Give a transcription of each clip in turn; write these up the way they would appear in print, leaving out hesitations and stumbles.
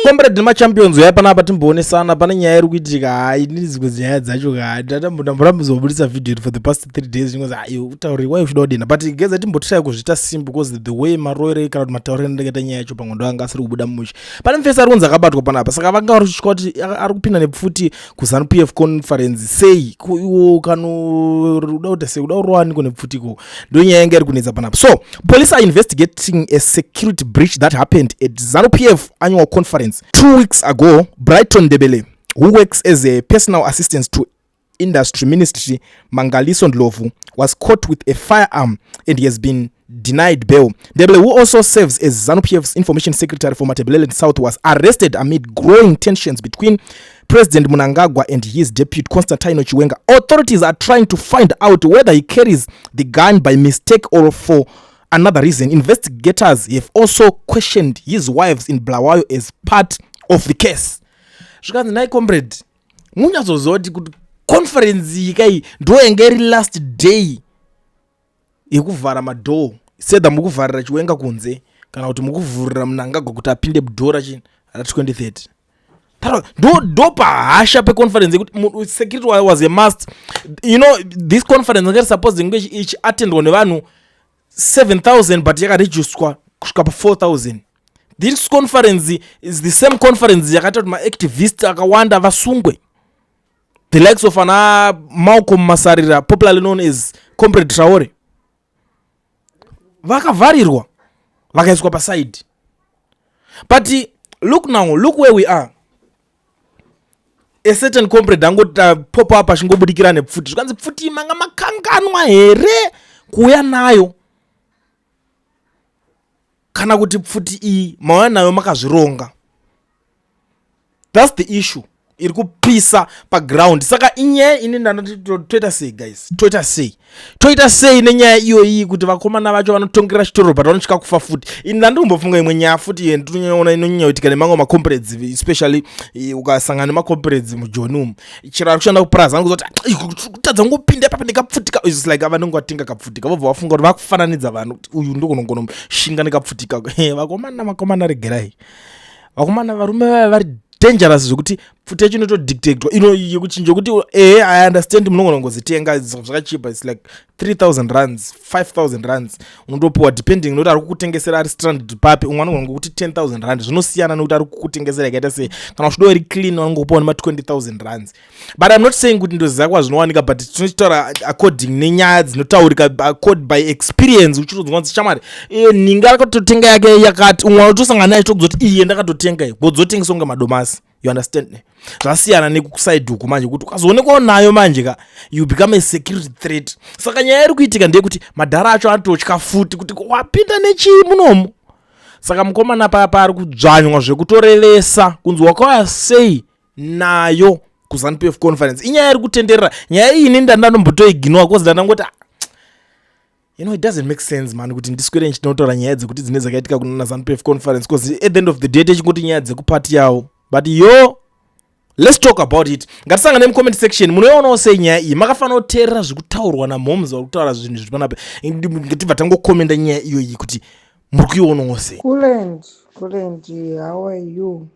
Comrade nemachampions, uyai panapa timboonesana. Pane nyaya iri kuitika. Hai, ndini dzimwe nyaya dzacho ka ndamborambizobudisa video for the past 3 days. Chingozi ayo utauri wai uchida kudina, but geza timbotry kuzviita simple, because the way maroere kana kuti matauriro andakaita nyaya yacho, pamwe ndo anga asiri kubuda mushe. Pane mufesi ari kunzi akabatwa panapa, saka vanga vari kutya kuti ari kupinda nepfuti kuZANU PF conference sei. Iwo kanoda kuita sei, kuda kurowaniko nepfuti iko? Ndo nyaya yanga iri kunetsa panapa. So police are investigating a security breach that happened at ZANU PF annual conference 2 weeks ago. Brighton Ndebele, who works as a personal assistant to Industry Ministry Mangaliso Ndlovu, was caught with a firearm and he has been denied bail. Ndebele, who also serves as ZANU-PF's information secretary for Matabeleland South, was arrested amid growing tensions between President Mnangagwa and his deputy, Constantino Chiwenga. Authorities are trying to find out whether he carries the gun by mistake or for another reason. Investigators have also questioned his wives in Bulawayo as part of the case. Zvikanzi, "Nai comrade, munyatsoziva kuti conference iyi kai ndo yanga iri last day yekuvhara madoor, sedha mukuvharira Chiwenga kunze kana kuti mukuvhurira Mnangagwa kuti apinde mudhora chini ra2030. Ndo pahasha peconference yekuti security was a must. This conference ngari suppose inge ichiattendwa nevanhu 7000, but yakaregistrwa kusvika pa4000. This conference is the same conference yakaita kuti maactivist akawanda vasungwe, the likes of ana Malcolm Masarira, popularly known as Comrade Traore. Vakavharirwa, vakaiswa paside. But look now, look where we are. A certain comrade angoti pop up achingobudikira nepfuti. Zvikanzi, "Pfuti manga makanganwa here kuuya nayo, kana kuti pfuti iyi mauya nayo makazvironga?" That's the issue iri kupisa paground. Saka inyaya ini ndanati, toita sei guys? Toita sei? Toita sei nenyaya iyoyi, kuti vakomana vacho vanotongera chitoro, but vanosvika kufa futi? Ini ndandikumbofunga imwe nyaya futi yendinonyaona inonyanya kuitika nemamwe macomrades, especially ukasangana nemacomrades mujoni umu, chero ari kushanda kupurazi, anokuzoti kutadza ngopinda papa nekapfutika. It's like vanenge vatenga kapfutika, vobva vafunga kuti vakufananidza vanhu kuti uyu ndokonongonoshinga nekapfutika. Vakomana, vakomana, regerai vakomana, varume vaya vari dangerous zvekuti pfuti yacho inotodictatwa ino yekuchinja kuti ehe, I understand, munogona kungozitenga zvakachipa. It's like 3000 rands, 5000 rands unotopiwa, depending nokuti ari kukutengesera ari stranded papi. Umwe anogona ngokuti 10,000 rand, zvinosiyana nekuti ari kukutengesera yakaita sei. Kana uchidawo iri clean, vanongokupawo nema 20,000 rands. But I'm not saying kuti ndoziva kwazvinowanika, but tinochitaura according nenyaya dzinotaurika, accord by experience. Uchitonzwa kunzi shamwari ninga akatotenga yake yakati, umwe anotosangana naye chitokuzoti iye ndakatotenga iyi, godzotengeswa kunge madomasi, you understand? Zvasiyana nekusaidi uku manje, kuti ukazoonekwawo nayo manje ka, you become a security threat. Saka nyaya iri kuitika ndeyekuti madhara acho anototya futi kuti wapinda nechii munomu. Saka mukomana paya paari kudzvanywa zvekutorevesa kunzi wakauya sei nayo kuZANU PF conference. Inyaya iri kutenderera nyaya iyi. Ini ndandanombotoignore 'cause ndandangoti, "Ah, it doesn't make sense man kuti ndiswere ndichinotaura nyaya dzekuti dzine dzakaitika kunana ZANU PF conference," because at the end of the day techingoti nyaya dzekupati yavo. But yo, let's talk about it. Ngatisangane mucomment section. Munoionawo sei nyaya iyi? Makafanira kuteerera zvekutaurwa namhomes vari kutaura zvinhu zviri panapa. Tibva tangokomenda nyaya iyoyi kuti muri kuionawo sei. Kulend, Kulend, how are you,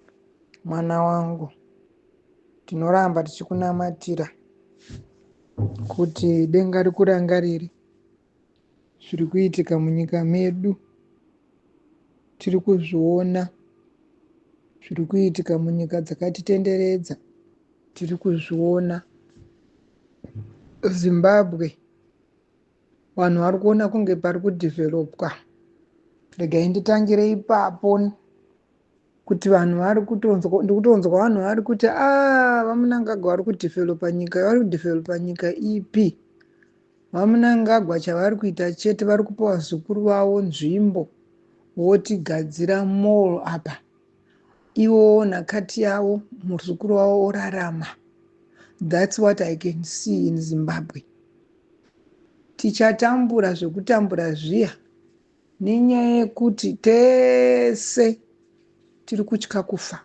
mwana wangu? Tinoramba tichikunamatira kuti denga rikurangarire. Zviri kuitika munyika medu tiri kuzviona, zviri kuitika munyika dzakatitenderedza tiri kuzviona. Zimbabwe, vanhu vari kuona kunge pari kudhivhelopwa. Regai nditangire ipapo, kuti vanhu vari kutonzwa, ndikutonzwa vanhu vari kuti a, vaMnangagwa vari kudhivhelopa nyika. Vari kudhivhelopa nyika ipi? VaMnangagwa chavari kuita chete, vari kupa vazukuru vavo nzvimbo, votigadzira mall apa, ivowo nakati yavo, muzukuru wavo orarama. That's what I can see in Zimbabwe. Tichatambura zvekutambura zviya nenyaya yekuti tese tiri kutya kufa,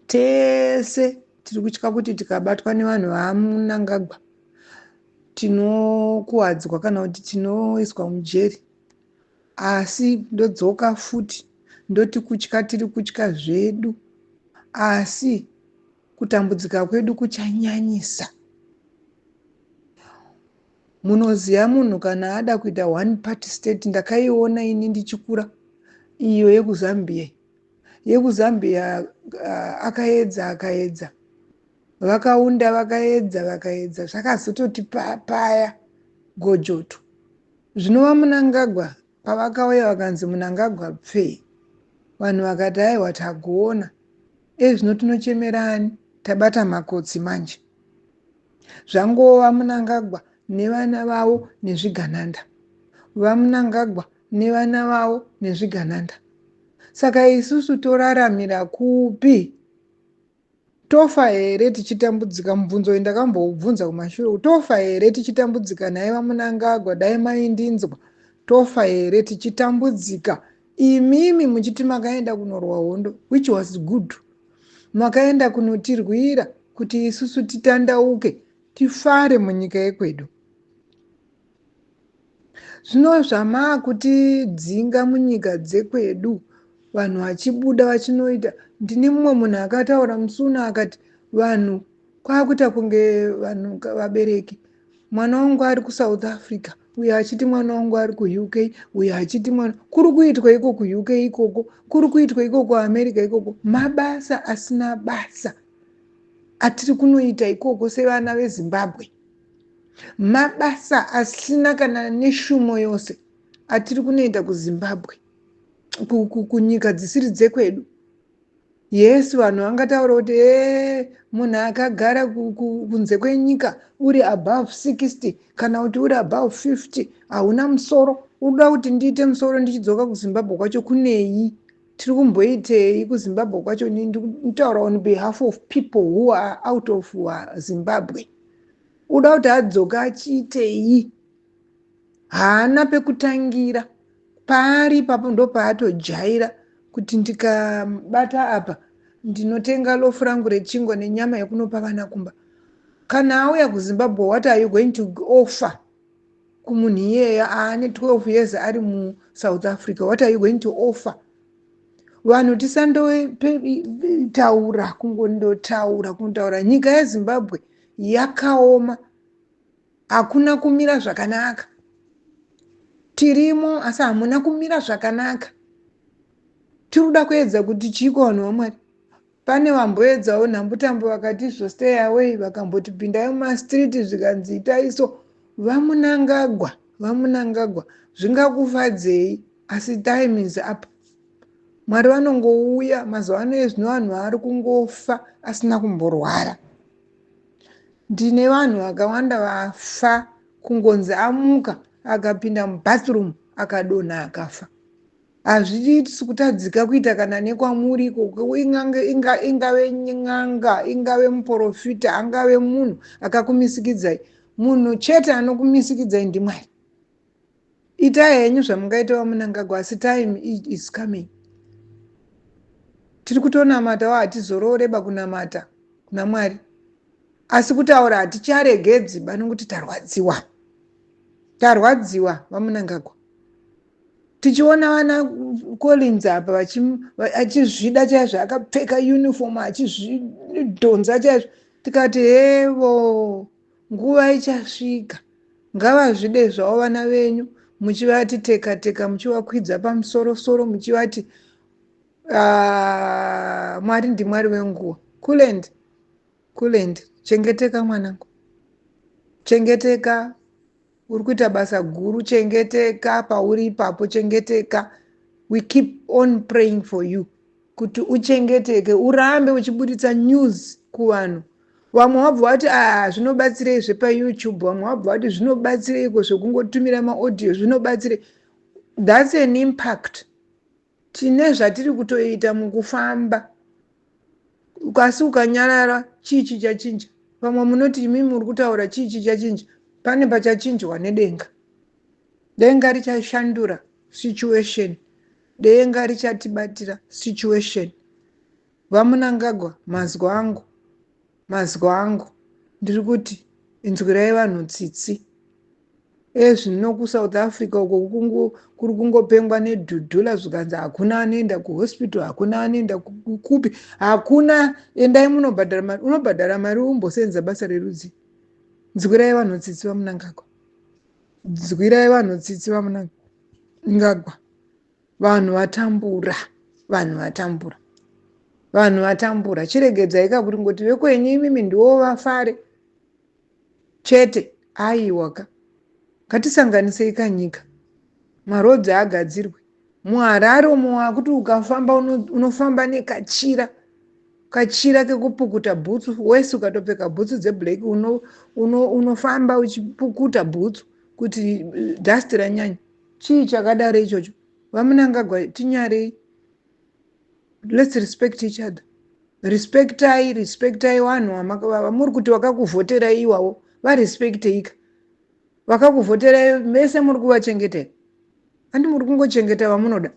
tese tiri kutya kuti tikabatwa nevanhu vaMnangagwa tinokuwadzwa kana kuti tinoiswa mujeri. Asi ndodzoka futi. Ndoti kutya tiri kutya zvedu asi kutambudzika kwedu kuchanyanyisa. Munoziva munhu kana ada kuita one party state, ndakaiona ini ndichikura iyo yekuZambia. YekuZambia akaedza akaedza, vakaunda vakaedza vakaedza, zvakazototi paya gojoto. Zvinova Munangagwa pavakauya vakanzi Munangagwa pfee, vanhu vakati aiwa tagona. Ezvino tinochemerani tabata makotsi manje. Zvangova Munangagwa nevana vavo nezvigananda, vaMunangagwa nevana vavo nezvigananda. Saka isusu toraramira kupi? Tofa here tichitambudzika? Mubvunzo uyu ndakamboubvunza kumashure. Tofa here tichitambudzika? Nhai vaMunangagwa, dai maindinzwa. Tofa here tichitambudzika imimi muchiti makaenda kunorwa hondo, which was good. Makaenda kunotirwira kuti isusu titandauke tifare munyika yekwedu. Zvino zvamaakutidzinga munyika dzekwedu, vanhu vachibuda vachinoita. Ndine mumwe munhu akataura musi uno akati vanhu kwakuita kunge vanhu vabereki. Mwana wangu ari kuSouth Africa, uyo achiti mwana wangu ari kuUK, uyo achiti mwana kuri kuitwa iko kuUK ikoko, kuri kuitwa iko kuAmerica ikoko. Mabasa asina basa atiri kunoita ikoko sevana veZimbabwe, mabasa asina kana neshumo yose atiri kunoita kuZimbabwe, kunyika dzisiri dzekwedu. Yes, vanhu vangataura kuti e munhu akagara kunze kwenyika uri above 60 kana kuti uri above 50 hauna musoro. Unoda kuti ndiite musoro ndichidzoka kuZimbabwe kwacho kunei? Tiri kumboitei kuZimbabwe kwacho? Ndikutaura on behalf of people who are out of Zimbabwe. Uda kuti adzoka achiitei? Haana pekutangira. Paari ipapo ndo paatojaira kuti ndikabata apa ndinotenga lofu rangu rechingwa nenyama yekunopa vana kumba. Kana auya kuZimbabwe, what are you going to offer kumunhu iyeye aane 12 years ari muSouth Africa? What are you going to offer? Vanhu tisandotaura kungondotaura kungotaura. Nyika yeZimbabwe yakaoma, hakuna kumira zvakanaka. Tirimo asi hamuna kumira zvakanaka. Tiri kuda kuedza kuti chiiko vanhu vaMwari? Pane vamboedzawo nhambutambo vakati izvo stay away, vakamboti pindai mumastreet, zvikanzi itai so. VaMunangagwa, vaMunangagwa, zvingakufadzei asi time is up. Mwari vanongouya mazuva ano ezvino, vanhu vari kungofa asina kumborwara. Ndine vanhu vakawanda vafa kungonzi amuka akapinda mubathroom akadonha akafa. Hazviitisi kutadzika kuita kana nekwamuri ikoko, ingave n'anga, ingave muprofita, angave munhu akakumisikidzai. Munhu chete anokumisikidzai ndiMwari. Itai henyu zvamungaita vaMunangagwa, asi time is coming. Tiri kutonamatawo, hatizororeba kunamata kuna Mwari, asi kutaura haticharegedzi ba nokuti tarwadziwa, tarwadziwa vaMunangagwa. Tichiona vana Collins apa achizvida chaizvo, akapfeka uniform achizvidhonza chaizvo, tikati hevo, nguva ichasvika. Ngavazvide zvavo vana venyu, muchivati teka teka, muchivakwidza pamusorosoro, muchivati Mwari ndiMwari wenguva. Kulend Kulend, chengeteka mwanangu, chengeteka. Uri kuita basa guru, chengeteka pauri ipapo, chengeteka. We keep on praying for you kuti uchengeteke, urambe uchiburitsa news kuvanhu. Vamwe vabva vati a zvinobatsirei zvepaYouTube, vamwe vabva vati zvinobatsireiko zvekungotumira maaudio, zvinobatsirei? That's an impact. Tine zvatiri kutoita mukufamba, asi ukanyarara chii chichachinja? Vamwe munoti imi muri kutaura, chii chichachinja? Pane pachachinjwa nedenga. Denga richashandura situation, denga richatibatira situation. VaMunangagwa, mazwi angu, mazwi angu, ndiri kuti inzwirai vanhu tsitsi. Ezvino kuSouth Africa uko kuri kungopengwa nedhudhula, zvikanzi hakuna anoenda kuhospital, hakuna anoenda kupi, hakuna. Endai munobhadhara mari. Unobhadhara mari umbosenza basa rerudzi? Nzwirai vanhu tsitsi, VaMnangagwa. Nzwirai vanhu tsitsi, VaMnangagwa. Vanhu vatambura, vanhu vatambura, vanhu vatambura. Chiregedzai ka kuti ngoti vekwenyu imimi ndiwo vafare chete. Aiwaka, ngatisanganisei kanyika, maroads agadzirwe. MuHarare umo wakuti ukafamba unofamba nekachira, kachira kekupukuta bhutsu wese. Ukatopfeka bhutsu dzeblack, unofamba uchipukuta bhutsu kuti dust ranyanya. Chii chakadaro ichocho, VaMnangagwa? Tinyarei. Let's respect each other. Respectai, respectai vanhu vamuri kuti vakakuvhoterai iwavo. Varespecteika. Vakakuvhoterai mese muri kuvachengetera, handi? Muri kungochengeta vamunoda.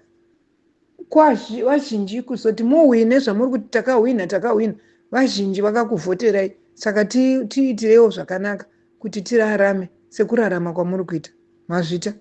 Vazhinji kuzoti muhwine zvamuri kuti takahwina, takahwina, vazhinji vakakuvhoterai. Saka tiitireiwo zvakanaka kuti tirarame sekurarama kwamuri kuita. Mazvita.